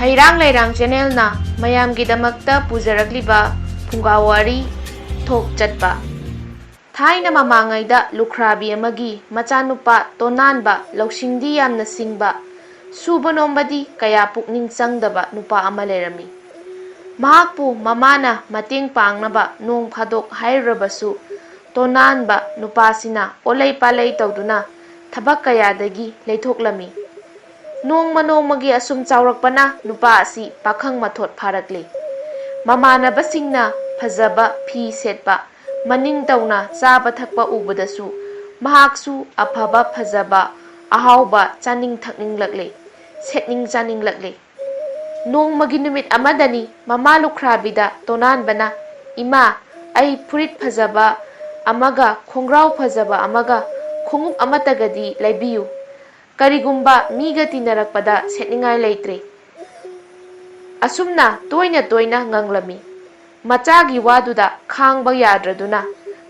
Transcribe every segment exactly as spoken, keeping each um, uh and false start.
ꯍꯩꯔꯥꯡ ꯂꯩꯔꯥꯡ ꯆꯦꯅꯦꯜꯅ ꯃꯌꯥꯝꯒꯤꯗꯃꯛꯇ ꯄꯨꯖꯔꯛꯂꯤꯕ ꯐꯨꯡꯒꯥ ꯋꯥꯔꯤ ꯊꯣꯛ ꯆꯠꯄ꯫ ꯊꯥꯏꯅ ꯃꯃꯥꯡꯉꯩꯗ ꯂꯨꯈ꯭ꯔꯥꯕꯤ ꯑꯃꯒꯤ ꯃꯆꯥꯅꯨꯄꯥ ꯇꯣꯅꯥꯟꯕ, ꯂꯧꯁꯤꯡꯗꯤ ꯌꯥꯝꯅ ꯁꯤꯡꯕ, ꯁꯨꯕ ꯅꯣꯝꯕꯗꯤ ꯀꯌꯥ ꯄꯨꯛꯅꯤꯡ ꯆꯪꯗꯕ ꯅꯨꯄꯥ ꯑꯃ ꯂꯩꯔꯝꯃꯤ꯫ ꯃꯍꯥꯛꯄꯨ ꯃꯃꯥꯅ ꯃꯇꯦꯡ ꯄꯥꯡꯅꯕ ꯅꯣꯡ ꯐꯥꯗꯣꯛ ꯍꯥꯏꯔꯨꯔꯕꯁꯨ, ꯇꯣꯅꯥꯟꯕ ꯅꯨꯄꯥꯁꯤꯅ ꯑꯣꯜꯂꯩ ꯄꯥꯜꯂꯩ ꯇꯧꯗꯨꯅ ꯊꯕꯛ ꯀꯌꯥꯗꯒꯤ ꯂꯩꯊꯣꯛꯂꯝꯃꯤ꯫ ꯅꯣꯡꯃ ꯅꯣꯡꯃꯒꯤ ꯑꯁꯨꯝ ꯆꯥꯎꯔꯛꯄꯅ ꯅꯨꯄꯥ ꯑꯁꯤ ꯄꯥꯈꯪ ꯃꯊꯣꯠ ꯐꯥꯔꯛꯂꯦ꯫ ꯃꯃꯥꯟꯅꯕꯁꯤꯡꯅ ꯐꯖꯕ ꯐꯤ ꯁꯦꯠꯄ, ꯃꯅꯤꯡ ꯇꯧꯅ ꯆꯥꯕ ꯊꯛꯄ ꯎꯕꯗꯁꯨ ꯃꯍꯥꯛꯁꯨ ꯑꯐꯕ ꯐꯖꯕ ꯑꯍꯥꯎꯕ ꯆꯥꯅꯤꯡ ꯊꯛꯅꯤꯡꯂꯛꯂꯦ, ꯁꯦꯠꯅꯤꯡ ꯆꯥꯅꯤꯡꯂꯛꯂꯦ꯫ ꯅꯣꯡꯃꯒꯤ ꯅꯨꯃꯤꯠ ꯑꯃꯗꯅꯤ ꯃꯃꯥ ꯂꯨꯈ꯭ꯔꯥꯕꯤꯗ ꯇꯣꯅꯥꯟꯕꯅ, "ꯏꯃꯥ, ꯑꯩ ꯐꯨꯔꯤꯠ ꯐꯖꯕ ꯑꯃꯒ ꯈꯣꯡꯒ꯭ꯔꯥꯎ ꯐꯖꯕ ꯑꯃꯒ ꯈꯣꯡꯎꯞ ꯑꯃꯠꯇꯒꯗꯤ ꯂꯩꯕꯤꯌꯨ꯫ ꯀꯔꯤꯒꯨꯝꯕ ꯃꯤꯒ ꯇꯤꯟꯅꯔꯛꯄꯗ ꯁꯦꯠꯅꯤꯡꯉꯥꯏ ꯂꯩꯇ꯭ꯔꯦ꯫" ꯑꯁꯨꯝꯅ ꯇꯣꯏꯅ ꯇꯣꯏꯅ ꯉꯪꯂꯝꯃꯤ꯫ ꯃꯆꯥꯒꯤ ꯋꯥꯗꯨꯗ ꯈꯥꯡꯕ ꯌꯥꯗ꯭ꯔꯗꯨꯅ,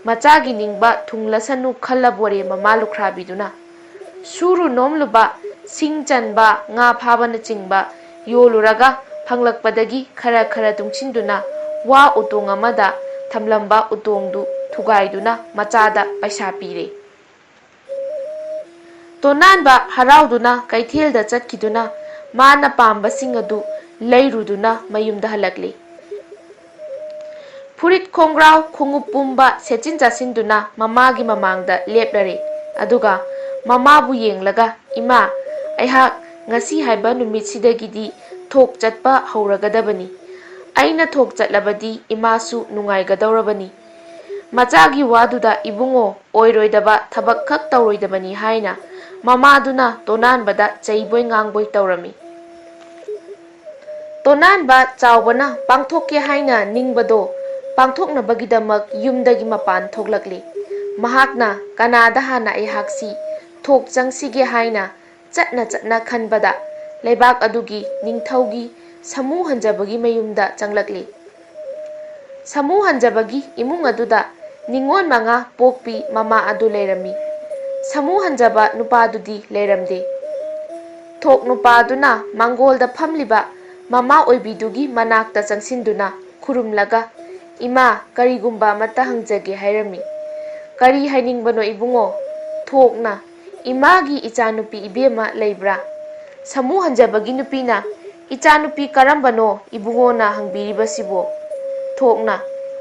ꯃꯆꯥꯒꯤ ꯅꯤꯡꯕ ꯊꯨꯡꯂꯁꯅꯨ ꯈꯜꯂꯕꯣꯔꯦ ꯃꯃꯥ ꯂꯨꯈ꯭ꯔꯥꯕꯤꯗꯨꯅ꯫ ꯁꯨꯔꯨ ꯅꯣꯝꯂꯨꯕ, ꯁꯤꯡ ꯆꯟꯕ, ꯉꯥ ꯐꯥꯕꯅꯆꯤꯡꯕ ꯌꯣꯜꯂꯨꯔꯒ ꯐꯪꯂꯛꯄꯗꯒꯤ ꯈꯔ ꯈꯔ ꯇꯨꯡꯁꯤꯟꯗꯨꯅ ꯋꯥ ꯎꯇꯣꯡ ꯑꯃꯗ ꯊꯝꯂꯝꯕ ꯎꯇꯣꯡꯗꯨ ꯊꯨꯒꯥꯏꯗꯨꯅ ꯃꯆꯥꯗ ꯄꯩꯁꯥ ꯄꯤꯔꯦ꯫ ꯇꯣꯅꯥꯟꯕ ꯍꯔꯥꯎꯗꯨꯅ ꯀꯩꯊꯦꯜꯗ ꯆꯠꯈꯤꯗꯨꯅ ꯃꯥꯅ ꯄꯥꯝꯕꯁꯤꯡ ꯑꯗꯨ ꯂꯩꯔꯨꯗꯨꯅ ꯃꯌꯨꯝꯗ ꯍꯜꯂꯛꯂꯤ꯫ ꯐꯨꯔꯤꯠ ꯈꯣꯡꯒ꯭ꯔꯥꯎ ꯈꯣꯡꯎꯞ ꯄꯨꯝꯕ ꯁꯦꯠꯆꯤꯟ ꯆꯥꯁꯤꯟꯗꯨꯅ ꯃꯃꯥꯒꯤ ꯃꯃꯥꯡꯗ ꯂꯦꯞꯂꯔꯦ꯫ ꯑꯗꯨꯒ ꯃꯃꯥꯕꯨ ꯌꯦꯡꯂꯒ, "ꯏꯃꯥ, ꯑꯩꯍꯥꯛ ꯉꯁꯤ ꯍꯥꯏꯕ ꯅꯨꯃꯤꯠꯁꯤꯗꯒꯤꯗꯤ ꯊꯣꯛ ꯆꯠꯄ ꯍꯧꯔꯒꯗꯕꯅꯤ꯫ ꯑꯩꯅ ꯊꯣꯛ ꯆꯠꯂꯕꯗꯤ ꯏꯃꯥꯁꯨ ꯅꯨꯡꯉꯥꯏꯒꯗꯧꯔꯕꯅꯤ꯫" ꯃꯆꯥꯒꯤ ꯋꯥꯗꯨꯗ ꯏꯕꯨꯡꯉꯣ ꯑꯣꯏꯔꯣꯏꯗꯕ ꯊꯕꯛ ꯈꯛ ꯇꯧꯔꯣꯏꯗꯕꯅꯤ ꯍꯥꯏꯅ ꯃꯃꯥꯗꯨꯅ ꯇꯣꯅꯥꯟꯕꯗ ꯆꯩꯕꯣꯏ ꯉꯥꯡꯕꯣꯏ ꯇꯧꯔꯝꯃꯤ꯫ ꯇꯣꯅꯥꯟꯕ ꯆꯥꯎꯕꯅ ꯄꯥꯡꯊꯣꯛꯀꯦ ꯍꯥꯏꯅ ꯅꯤꯡꯕꯗꯣ ꯄꯥꯡꯊꯣꯛꯅꯕꯒꯤꯗꯃꯛ ꯌꯨꯝꯗꯒꯤ ꯃꯄꯥꯟ ꯊꯣꯛꯂꯛꯂꯤ꯫ ꯃꯍꯥꯛꯅ, "ꯀꯅꯥꯗ ꯍꯥꯟꯅ ꯑꯩꯍꯥꯛꯁꯤ ꯊꯣꯛ ꯆꯪꯁꯤꯒꯦ ꯍꯥꯏꯅ ꯆꯠꯅ ꯆꯠꯅ ꯈꯟꯕꯗ ꯂꯩꯕꯥꯛ ꯑꯗꯨꯒꯤ ꯅꯤꯡꯊꯧꯒꯤ ꯁꯃꯨ ꯍꯟꯖꯕꯒꯤ ꯃꯌꯨꯝꯗ ꯆꯪꯂꯛꯂꯤ꯫" ꯁꯃꯨ ꯍꯟꯖꯕꯒꯤ ꯏꯃꯨꯡ ꯑꯗꯨꯗ ꯅꯤꯉꯣꯜ ꯃꯉꯥ ꯄꯣꯛꯄꯤ ꯃꯃꯥ ꯑꯗꯨ ꯂꯩꯔꯝꯃꯤ꯫ ꯁꯃꯨ ꯍꯟꯖꯕ ꯅꯨꯄꯥꯗꯨꯗꯤ ꯂꯩꯔꯝꯗꯦ꯫ ꯊꯣꯛ ꯅꯨꯄꯥꯗꯨꯅ ꯃꯥꯡꯒꯣꯜꯗ ꯐꯝꯂꯤꯕ ꯃꯃꯥ ꯑꯣꯏꯕꯤꯗꯨꯒꯤ ꯃꯅꯥꯛꯇ ꯆꯪꯁꯤꯟꯗꯨꯅ ꯈꯨꯔꯨꯝꯂꯒ, "ꯏꯃꯥ, ꯀꯔꯤꯒꯨꯝꯕ ꯑꯃꯠꯇ ꯍꯪꯖꯒꯦ" ꯍꯥꯏꯔꯝꯃꯤ꯫ "ꯀꯔꯤ ꯍꯥꯏꯅꯤꯡꯕꯅꯣ ꯏꯕꯨꯡꯉꯣ?" ꯊꯣꯛꯅ, "ꯏꯃꯥꯒꯤ ꯏꯆꯥꯅꯨꯄꯤ ꯏꯕꯦꯝꯃ ꯂꯩꯕ꯭ꯔꯥ?" ꯁꯥꯃꯨ ꯍꯟꯖꯕꯒꯤ ꯅꯨꯄꯤꯅ, "ꯏꯆꯥꯅꯨꯄꯤ ꯀꯔꯝꯕꯅꯣ ꯏꯕꯨꯡꯉꯣꯅ ꯍꯪꯕꯤꯔꯤꯕꯁꯤꯕꯣ?" ꯊꯣꯛꯅ,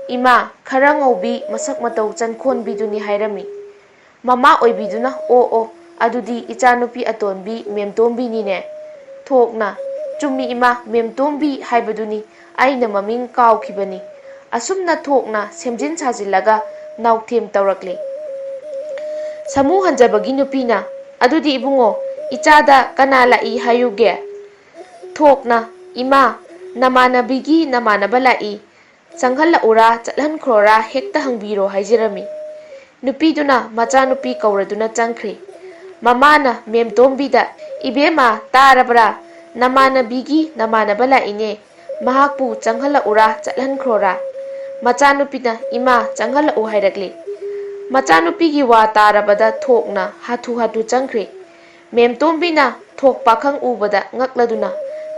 "ꯏꯃꯥ, ꯈꯔ ꯉꯧꯕꯤ, ꯃꯁꯛ ꯃꯇꯧ ꯆꯟꯈꯣꯟꯕꯤꯗꯨꯅꯤ" ꯍꯥꯏꯔꯝꯃꯤ꯫ ꯃꯃꯥ ꯑꯣꯏꯕꯤꯗꯨꯅ, "ꯑꯣ ꯑꯣ, ꯑꯗꯨꯗꯤ ꯏꯆꯥꯅꯨꯄꯤ ꯑꯇꯣꯟꯕꯤ ꯃꯦꯝꯇꯣꯝꯕꯤꯅꯤꯅꯦ"꯫ ꯊꯣꯛꯅ, "ꯆꯨꯝꯃꯤ ꯏꯃꯥ, ꯃꯦꯝꯇꯣꯝꯕꯤ ꯍꯥꯏꯕꯗꯨꯅꯤ, ꯑꯩꯅ ꯃꯃꯤꯡ ꯀꯥꯎꯈꯤꯕꯅꯤ"꯫ ꯑꯁꯨꯝꯅ ꯊꯣꯛꯅ ꯁꯦꯝꯖꯤꯟ ꯁꯥꯖꯤꯜꯂꯒ ꯅꯥꯎꯊꯦꯝ ꯇꯧꯔꯛꯂꯦ꯫ ꯁꯥꯃꯨ ꯍꯟꯖꯕꯒꯤ ꯅꯨꯄꯤꯅ, "ꯑꯗꯨꯗꯤ ꯏꯕꯨꯡꯉꯣ, ꯏꯆꯥꯗ ꯀꯅꯥ ꯂꯥꯛꯏ ꯍꯥꯏꯌꯨꯒꯦ?" ꯊꯣꯛꯅ, "ꯏꯃꯥ, ꯅꯃꯥꯟꯅꯕꯤꯒꯤ ꯅꯃꯥꯟꯅꯕ ꯂꯥꯛꯏ, ꯆꯪꯍꯜꯂꯛꯎꯔꯥ ꯆꯠꯍꯟꯈ꯭ꯔꯣꯔꯥ ꯍꯦꯛꯇ ꯍꯪꯕꯤꯔꯣ" ꯍꯥꯏꯖꯔꯝꯃꯤ꯫ ꯅꯨꯄꯤꯗꯨꯅ ꯃꯆꯥꯅꯨꯄꯤ ꯀꯧꯔꯗꯨꯅ ꯆꯪꯈ꯭ꯔꯦ꯫ ꯃꯃꯥꯅ ꯃꯦꯝꯇꯣꯝꯕꯤꯗ, "ꯏꯕꯦꯝꯃ, ꯇꯥꯔꯕ꯭ꯔꯥ? ꯅꯃꯥꯟꯅꯕꯤꯒꯤ ꯅꯃꯥꯟꯅꯕ ꯂꯥꯛꯏꯅꯦ, ꯃꯍꯥꯛꯄꯨ ꯆꯪꯍꯜꯂꯛꯎꯔꯥ ꯆꯠꯍꯟꯈ꯭ꯔꯣꯔꯥ?" ꯃꯆꯥꯅꯨꯄꯤꯅ, "ꯏꯃꯥ, ꯆꯪꯍꯜꯂꯛꯎ" ꯍꯥꯏꯔꯛꯂꯦ꯫ ꯃꯆꯥꯅꯨꯄꯤꯒꯤ ꯋꯥ ꯇꯥꯔꯕꯗ ꯊꯣꯛꯅ ꯍꯥꯊꯨ ꯍꯥꯊꯨ ꯆꯪꯈ꯭ꯔꯦ꯫ ꯃꯦꯝꯇꯣꯝꯕꯤꯅ ꯊꯣꯛ ꯄꯥꯈꯪ ꯎꯕꯗ ꯉꯛꯂꯗꯨꯅ,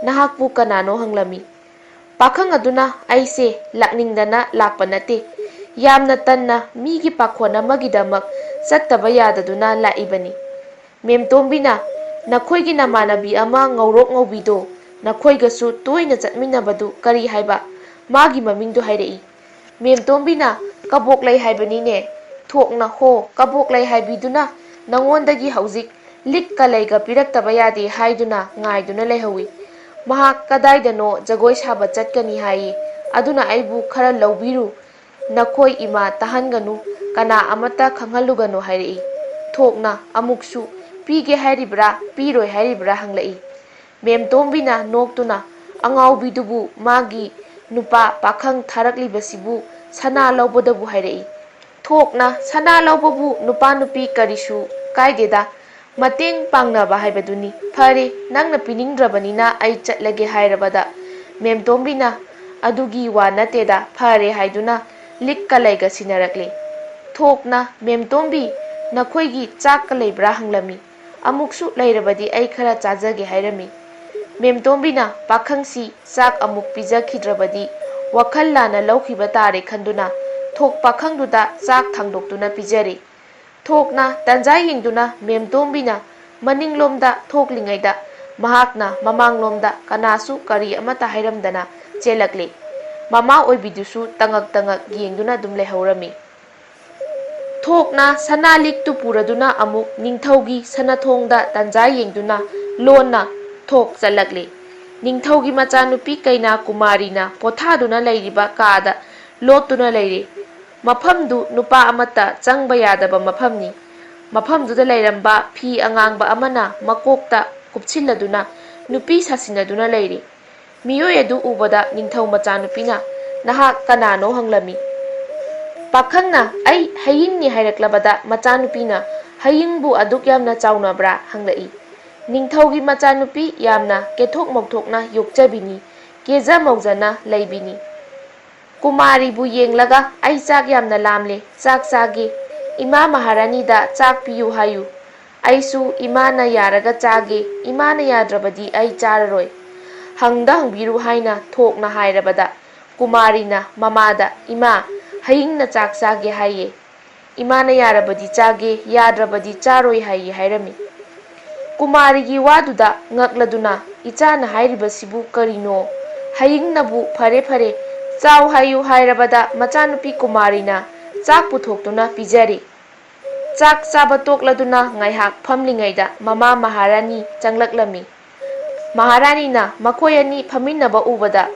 "ꯅꯍꯥꯛꯄꯨ ꯀꯅꯥꯅꯣ?" ꯍꯪꯂꯝꯃꯤ꯫ ꯄꯥꯈꯪ ꯑꯗꯨꯅ, "ꯑꯩꯁꯦ ꯂꯥꯛꯅꯤꯡꯗꯅ ꯂꯥꯛꯄ ꯅꯠꯇꯦ, ꯌꯥꯝꯅ ꯇꯟꯅ ꯃꯤꯒꯤ ꯄꯥꯈꯣꯟ ꯑꯃꯒꯤꯗꯃꯛ ꯆꯠꯇꯕ ꯌꯥꯗꯗꯨꯅ ꯂꯥꯛꯏꯕꯅꯤ"꯫ ꯃꯦꯝꯇꯣꯝꯕꯤꯅ, "ꯅꯈꯣꯏꯒꯤ ꯅꯃꯥꯟꯅꯕꯤ ꯑꯃ ꯉꯧꯔꯣꯛ ꯉꯧꯕꯤꯗꯣ ꯅꯈꯣꯏꯒꯁꯨ ꯇꯣꯏꯅ ꯆꯠꯃꯤꯟꯅꯕꯗꯨ ꯀꯔꯤ ꯍꯥꯏꯕ? ꯃꯥꯒꯤ ꯃꯃꯤꯡꯗꯨ ꯍꯥꯏꯔꯛꯏ"꯫ ꯃꯦꯝꯇꯣꯝꯕꯤꯅ, "ꯀꯕꯣꯛꯂꯩ ꯍꯥꯏꯕꯅꯤꯅꯦ"꯫ ꯊꯣꯛꯅ, "ꯍꯣ, ꯀꯕꯣꯛꯂꯩ ꯍꯥꯏꯕꯤꯗꯨꯅ ꯅꯉꯣꯟꯗꯒꯤ ꯍꯧꯖꯤꯛ ꯂꯤꯛꯀ ꯂꯩꯒ ꯄꯤꯔꯛꯇꯕ ꯌꯥꯗꯦ ꯍꯥꯏꯗꯨꯅ ꯉꯥꯏꯗꯨꯅ ꯂꯩꯍꯧꯏ꯫ ꯃꯍꯥꯛ ꯀꯗꯥꯏꯗꯅꯣ ꯖꯒꯣꯏ ꯁꯥꯕ ꯆꯠꯀꯅꯤ ꯍꯥꯏꯌꯦ, ꯑꯗꯨꯅ ꯑꯩꯕꯨ ꯈꯔ ꯂꯧꯕꯤꯔꯨ, ꯅꯈꯣꯏ ꯏꯃꯥ ꯇꯥꯍꯟꯒꯅꯨ, ꯀꯅꯥ ꯑꯃꯠꯇ ꯈꯪꯍꯜꯂꯨꯒꯅꯨ" ꯍꯥꯏꯔꯛꯏ꯫ ꯊꯣꯛꯅ ꯑꯃꯨꯛꯁꯨ, "ꯄꯤꯒꯦ ꯍꯥꯏꯔꯤꯕ꯭ꯔꯥ, ꯄꯤꯔꯣꯏ ꯍꯥꯏꯔꯤꯕ꯭ꯔꯥ?" ꯍꯪꯂꯛꯏ꯫ ꯃꯦꯝꯇꯣꯝꯕꯤꯅ ꯅꯣꯛꯇꯨꯅ, "ꯑꯉꯥꯎꯕꯤꯗꯨꯕꯨ ꯃꯥꯒꯤ ꯅꯨꯄꯥ ꯄꯥꯈꯪ ꯊꯥꯔꯛꯂꯤꯕꯁꯤꯕꯨ ꯁꯅꯥ ꯂꯧꯕꯗꯕꯨ ꯍꯥꯏꯔꯛꯏ"꯫ ꯊꯣꯛꯅ, "ꯁꯅꯥ ꯂꯧꯕꯕꯨ ꯅꯨꯄꯥ ꯅꯨꯄꯤ ꯀꯔꯤꯁꯨ ꯀꯥꯏꯗꯦꯗ, ꯃꯇꯦꯡ ꯄꯥꯡꯅꯕ ꯍꯥꯏꯕꯗꯨꯅꯤ꯫ ꯐꯔꯦ, ꯅꯪꯅ ꯄꯤꯅꯤꯡꯗ꯭ꯔꯕꯅꯤꯅ ꯑꯩ ꯆꯠꯂꯒꯦ" ꯍꯥꯏꯔꯕꯗ, ꯃꯦꯝꯇꯣꯝꯕꯤꯅ, "ꯑꯗꯨꯒꯤ ꯋꯥ ꯅꯠꯇꯦꯗ, ꯐꯔꯦ" ꯍꯥꯏꯗꯨꯅ ꯂꯤꯛꯀ ꯂꯩꯒ ꯁꯤꯟꯅꯔꯛꯂꯦ꯫ ꯊꯣꯛꯅ, "ꯃꯦꯝꯇꯣꯝꯕꯤ, ꯅꯈꯣꯏꯒꯤ ꯆꯥꯛꯀ ꯂꯩꯕ꯭ꯔꯥ?" ꯍꯪꯂꯝꯃꯤ꯫ "ꯑꯃꯨꯛꯁꯨ ꯂꯩꯔꯕꯗꯤ ꯑꯩ ꯈꯔ ꯆꯥꯖꯒꯦ" ꯍꯥꯏꯔꯝꯃꯤ꯫ ꯃꯦꯝꯇꯣꯝꯕꯤꯅ ꯄꯥꯈꯪꯁꯤ ꯆꯥꯛ ꯑꯃꯨꯛ ꯄꯤꯖꯈꯤꯗ꯭ꯔꯕꯗꯤ ꯋꯥꯈꯜ ꯂꯥꯟꯅ ꯂꯧꯈꯤꯕ ꯇꯥꯔꯦ ꯈꯟꯗꯨꯅ ꯊꯣꯛ ꯄꯥꯈꯪꯗꯨꯗ ꯆꯥꯛ ꯊꯥꯡꯗꯣꯛꯇꯨꯅ ꯄꯤꯖꯔꯦ꯫ ꯊꯣꯛꯅ ꯇꯥꯟꯖꯥ ꯌꯦꯡꯗꯨꯅ ꯃꯦꯝꯇꯣꯝꯕꯤꯅ ꯃꯅꯤꯡꯂꯣꯝꯗ ꯊꯣꯛꯂꯤꯉꯩꯗ ꯃꯍꯥꯛꯅ ꯃꯃꯥꯡꯂꯣꯝꯗ ꯀꯅꯥꯁꯨ ꯀꯔꯤ ꯑꯃꯠꯇ ꯍꯥꯏꯔꯝꯗꯅ ꯆꯦꯜꯂꯛꯂꯦ꯫ ꯃꯃꯥ ꯑꯣꯏꯕꯤꯗꯨꯁꯨ ꯇꯉꯛ ꯇꯉꯛ ꯌꯦꯡꯗꯨꯅ ꯑꯗꯨꯝ ꯂꯩꯍꯧꯔꯝꯃꯤ꯫ ꯊꯣꯛꯅ ꯁꯅꯥ ꯂꯤꯛꯇꯨ ꯄꯨꯔꯗꯨꯅ ꯑꯃꯨꯛ ꯅꯤꯡꯊꯧꯒꯤ ꯁꯅꯥꯊꯣꯡꯗ ꯇꯥꯟꯖꯥ ꯌꯦꯡꯗꯨꯅ ꯂꯣꯟꯅ ꯊꯣꯛ ꯆꯠꯂꯛꯂꯤ꯫ ꯅꯤꯡꯊꯧꯒꯤ ꯃꯆꯥꯅꯨꯄꯤ ꯀꯩꯅꯥ ꯀꯨꯃꯥꯔꯤꯅ ꯄꯣꯊꯥꯗꯨꯅ ꯂꯩꯔꯤꯕ ꯀꯥꯗ ꯂꯣꯠꯇꯨꯅ ꯂꯩꯔꯤ꯫ ꯃꯐꯝꯗꯨ ꯅꯨꯄꯥ ꯑꯃꯠꯇ ꯆꯪꯕ ꯌꯥꯗꯕ ꯃꯐꯝꯅꯤ꯫ ꯃꯐꯝꯗꯨꯗ ꯂꯩꯔꯝꯕ ꯐꯤ ꯑꯉꯥꯡꯕ ꯑꯃꯅ ꯃꯀꯣꯛꯇ ꯀꯨꯞꯁꯤꯜꯂꯗꯨꯅ ꯅꯨꯄꯤ ꯁꯥꯁꯤꯟꯅꯗꯨꯅ ꯂꯩꯔꯤ꯫ ꯃꯤꯑꯣꯏ ꯑꯗꯨ ꯎꯕꯗ ꯅꯤꯡꯊꯧ ꯃꯆꯥꯅꯨꯄꯤꯅ, "ꯅꯍꯥꯛ ꯀꯅꯥꯅꯣ?" ꯍꯪꯂꯝꯃꯤ꯫ ꯄꯥꯈꯪꯅ, "ꯑꯩ ꯍꯌꯤꯡꯅꯤ" ꯍꯥꯏꯔꯛꯂꯕꯗ ꯃꯆꯥꯅꯨꯄꯤꯅ, "ꯍꯌꯤꯡꯕꯨ ꯑꯗꯨꯛ ꯌꯥꯝꯅ ꯆꯥꯎꯅꯕ꯭ꯔꯥ?" ꯍꯪꯂꯛꯏ꯫ ꯅꯤꯡꯊꯧꯒꯤ ꯃꯆꯥꯅꯨꯄꯤ ꯌꯥꯝꯅ ꯀꯦꯊꯣꯛ ꯃꯧꯊꯣꯛꯅ ꯌꯣꯛꯆꯕꯤꯅꯤ, ꯀꯦꯖ ꯃꯧꯖꯅ ꯂꯩꯕꯤꯅꯤ꯫ ꯀꯨꯃꯥꯔꯤꯕꯨ ꯌꯦꯡꯂꯒ, "ꯑꯩ ꯆꯥꯛ ꯌꯥꯝꯅ ꯂꯥꯝꯂꯦ, ꯆꯥꯛ ꯆꯥꯒꯦ꯫ ꯏꯃꯥ ꯃꯍꯥꯔꯥꯅꯤꯗ ꯆꯥꯛ ꯄꯤꯌꯨ ꯍꯥꯏꯌꯨ꯫ ꯑꯩꯁꯨ ꯏꯃꯥꯅ ꯌꯥꯔꯒ ꯆꯥꯒꯦ, ꯏꯃꯥꯅ ꯌꯥꯗ꯭ꯔꯕꯗꯤ ꯑꯩ ꯆꯥꯔꯔꯣꯏ꯫ ꯍꯪꯗ ꯍꯪꯕꯤꯔꯨ" ꯍꯥꯏꯅ ꯊꯣꯛꯅ ꯍꯥꯏꯔꯕꯗ, ꯀꯨꯃꯥꯔꯤꯅ ꯃꯃꯥꯗ, "ꯏꯃꯥ, ꯍꯌꯤꯡꯅ ꯆꯥꯛ ꯆꯥꯒꯦ ꯍꯥꯏꯌꯦ꯫ ꯏꯃꯥꯅ ꯌꯥꯔꯕꯗꯤ ꯆꯥꯒꯦ, ꯌꯥꯗ꯭ꯔꯕꯗꯤ ꯆꯥꯔꯣꯏ ꯍꯥꯏꯌꯦ" ꯍꯥꯏꯔꯝꯃꯤ꯫ ꯀꯨꯃꯥꯔꯤꯒꯤ ꯋꯥꯗꯨꯗ ꯉꯛꯂꯗꯨꯅ, "ꯏꯆꯥꯅ ꯍꯥꯏꯔꯤꯕꯁꯤꯕꯨ ꯀꯔꯤꯅꯣ? ꯍꯌꯤꯡꯅꯕꯨ 'ꯐꯔꯦ, ꯐꯔꯦ, ꯆꯥꯎ' ꯍꯥꯏꯌꯨ" ꯍꯥꯏꯔꯕꯗ ꯃꯆꯥꯅꯨꯄꯤ ꯀꯨꯃꯥꯔꯤꯅ ꯆꯥꯛ ꯄꯨꯊꯣꯛꯇꯨꯅ ꯄꯤꯖꯔꯤ꯫ ꯆꯥꯛ ꯆꯥꯕ ꯇꯣꯛꯂꯗꯨꯅ ꯉꯥꯏꯍꯥꯛ ꯐꯝꯂꯤꯉꯩꯗ ꯃꯃꯥ ꯃꯍꯥꯔꯥꯅꯤ ꯆꯪꯂꯛꯂꯝꯃꯤ꯫ ꯃꯍꯥꯔꯥꯅꯤꯅ ꯃꯈꯣꯏ ꯑꯅꯤ ꯐꯝꯃꯤꯟꯅꯕ ꯎꯕꯗ,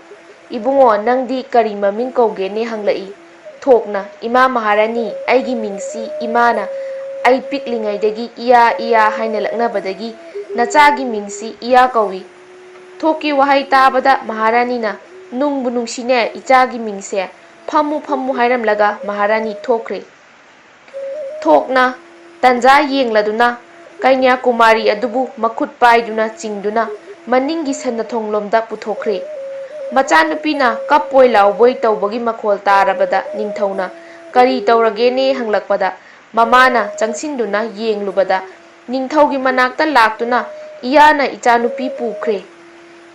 "ꯏꯕꯨꯡꯉꯣ, ꯅꯪꯗꯤ ꯀꯔꯤ ꯃꯃꯤꯡ ꯀꯧꯒꯦꯅꯦ?" ꯍꯪꯂꯛꯏ꯫ ꯊꯣꯛꯅ, "ꯏꯃꯥ ꯃꯍꯥꯔꯥꯅꯤ, ꯑꯩꯒꯤ ꯃꯤꯡꯁꯤ ꯏꯃꯥꯅ ꯑꯩ ꯄꯤꯛꯂꯤꯉꯩꯗꯒꯤ ꯏꯌꯥ ꯏꯌꯥ ꯍꯥꯏꯅ ꯂꯛꯅꯕꯗꯒꯤ ꯅꯆꯥꯒꯤ ꯃꯤꯡꯁꯤ ꯏꯌꯥ ꯀꯧꯏ"꯫ ꯊꯣꯛꯀꯤ ꯋꯥꯍꯩ ꯇꯥꯕꯗ ꯃꯍꯥꯔꯥꯅꯤꯅ, "ꯅꯨꯡꯕꯨ ꯅꯨꯡꯁꯤꯅꯦ ꯏꯆꯥꯒꯤ ꯃꯤꯡꯁꯦ, ꯐꯝꯃꯨ ꯐꯝꯃꯨ" ꯍꯥꯏꯔꯝꯂꯒ ꯃꯍꯥꯔꯥꯅꯤ ꯊꯣꯛꯈ꯭ꯔꯦ꯫ ꯊꯣꯛꯅ ꯇꯟꯖꯥ ꯌꯦꯡꯂꯗꯨꯅ ꯀꯩꯅ꯭ꯌꯥꯀꯨꯃꯥꯔꯤ ꯑꯗꯨꯕꯨ ꯃꯈꯨꯠ ꯄꯥꯏꯗꯨꯅ ꯆꯤꯡꯗꯨꯅ ꯃꯅꯤꯡꯒꯤ ꯁꯟꯅꯊꯣꯡꯂꯣꯝꯗ ꯄꯨꯊꯣꯛꯈ꯭ꯔꯦ꯫ ꯃꯆꯥꯅꯨꯄꯤꯅ ꯀꯞꯄꯣꯏ ꯂꯥꯎꯕꯣꯏ ꯇꯧꯕꯒꯤ ꯃꯈꯣꯜ ꯇꯥꯔꯕꯗ ꯅꯤꯡꯊꯧꯅ "ꯀꯔꯤ ꯇꯧꯔꯒꯦꯅꯦ?" ꯍꯪꯂꯛꯄꯗ ꯃꯃꯥꯅ ꯆꯪꯁꯤꯟꯗꯨꯅ ꯌꯦꯡꯂꯨꯕꯗ ꯅꯤꯡꯊꯧꯒꯤ ꯃꯅꯥꯛꯇ ꯂꯥꯛꯇꯨꯅ "ꯏꯌꯥꯅ ꯏꯆꯥꯅꯨꯄꯤ ꯄꯨꯈ꯭ꯔꯦ"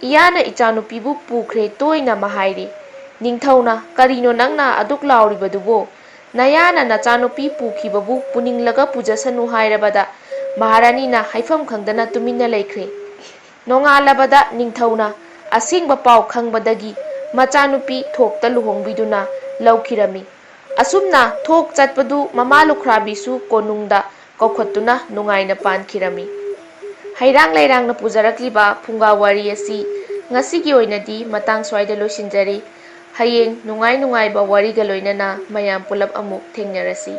ꯏꯌꯥꯅ ꯏꯆꯥꯅꯨꯄꯤꯕꯨ ꯄꯨꯈ꯭ꯔꯦ ꯇꯣꯏꯅ ꯃꯍꯥꯏꯔꯤ꯫ ꯅꯤꯡꯊꯧꯅ, "ꯀꯔꯤꯅꯣ ꯅꯪꯅ ꯑꯗꯨꯛ ꯂꯥꯎꯔꯤꯕꯗꯨꯕꯣ? ꯅꯌꯥꯅ ꯅꯆꯥꯅꯨꯄꯤ ꯄꯨꯈꯤꯕꯕꯨ ꯄꯨꯅꯤꯡꯂꯒ ꯄꯨꯖꯁꯅꯨ ꯍꯥꯏꯔꯕꯗ?" ꯃꯍꯥꯔꯥꯅꯤꯅ ꯍꯥꯏꯐꯝ ꯈꯪꯗꯅ ꯇꯨꯃꯤꯟꯅ ꯂꯩꯈ꯭ꯔꯦ꯫ ꯅꯣꯡꯉꯥꯜꯂꯕꯗ ꯅꯤꯡꯊꯧꯅ ꯑꯁꯦꯡꯕ ꯄꯥꯎ ꯈꯪꯕꯗꯒꯤ ꯃꯆꯥꯅꯨꯄꯤ ꯊꯣꯛꯇ ꯂꯨꯍꯣꯡꯕꯤꯗꯨꯅ ꯂꯧꯈꯤꯔꯝꯃꯤ꯫ ꯑꯁꯨꯝꯅ ꯊꯣꯛ ꯆꯠꯄꯗꯨ ꯃꯃꯥ ꯂꯨꯈ꯭ꯔꯥꯕꯤꯁꯨ ꯀꯣꯅꯨꯡꯗ ꯀꯧꯈꯠꯇꯨꯅ ꯅꯨꯡꯉꯥꯏꯅ ꯄꯥꯟꯈꯤꯔꯝꯃꯤ꯫ ꯍꯩꯔꯥꯡ ꯂꯩꯔꯥꯡꯅ ꯄꯨꯖꯔꯛꯂꯤꯕ ꯐꯨꯡꯒꯥ ꯋꯥꯔꯤ ꯑꯁꯤ ꯉꯁꯤꯒꯤ ꯑꯣꯏꯅꯗꯤ ꯃꯇꯥꯡ ꯁ꯭ꯋꯥꯏꯗ ꯂꯣꯏꯁꯤꯟꯖꯔꯤ꯫ ꯍꯌꯦꯡ ꯅꯨꯡꯉꯥꯏ ꯅꯨꯡꯉꯥꯏꯕ ꯋꯥꯔꯤꯒ ꯂꯣꯏꯅꯅ ꯃꯌꯥꯝ ꯄꯨꯂꯞ ꯑꯃꯨꯛ ꯊꯦꯡꯅꯔꯁꯤ꯫